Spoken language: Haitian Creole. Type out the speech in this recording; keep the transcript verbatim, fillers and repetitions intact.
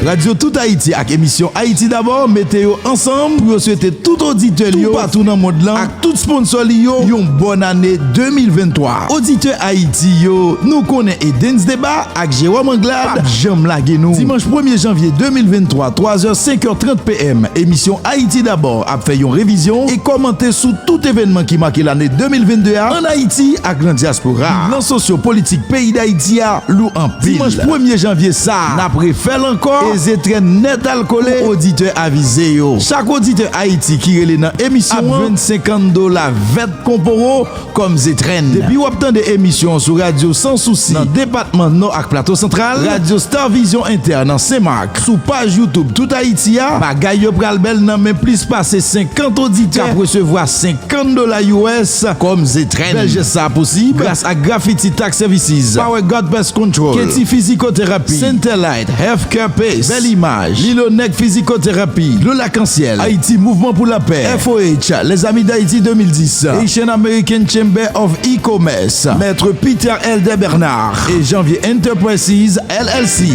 Radio Tout Haïti ak emisyon Ayiti Dabò mete yo ansanm pou yo swete tout oditè li yo toupatou nan mond lan ak tout sponsò li yo yon bòn ane de mil venntwa. Oditè Ayiti yo, nou konnen Edens Deba ak Jewòm Anglad p ap janm lage nou. Dimanch premye janvye de mil venntwa, twa zè, senk è trant p m, emisyon Ayiti Dabò ap fè yon revizyon e kòmante sou tout evènman ki make lane de mil vennde a ann Ayiti ak nan dyaspora. Bilan sosyo-politik peyi Dayiti a lou anpil. Dimanch premye janvye sa a, n ap refè l ankò e ze trè nèt al kole pou oditè avize yo. Chak oditè Ayiti ki rele nan emisyon an ap jwenn senkant dola vèt konporo kòm ze trè. Depi w ap tande emisyon an sou radyo San Sousi nan depatman Nò ak Plato Santral, radyo Star Vision Inter nan Senmak, sou paj YouTube Tout Ayiti a, bagay yo pral bèl nan men plis pase senkant oditè k ap resevwa senkant dola U S kòm ze trè. Bèl jès sa a posib gras ak Graffiti Tax Services, Power God Pest Control, Katie Physical Therapy, Centerlight, Healthcare Pace, Belle Image, Lilo Nèg Physical Therapy, Dlo Lakansyèl, Ayiti Mouvman pou Lapè, F O H, Les Amis d'Haïti de mil dis, Haitian American Chamber of E-Commerce, Maître Peter Elder Bernard e Janvier Enterprises L L C.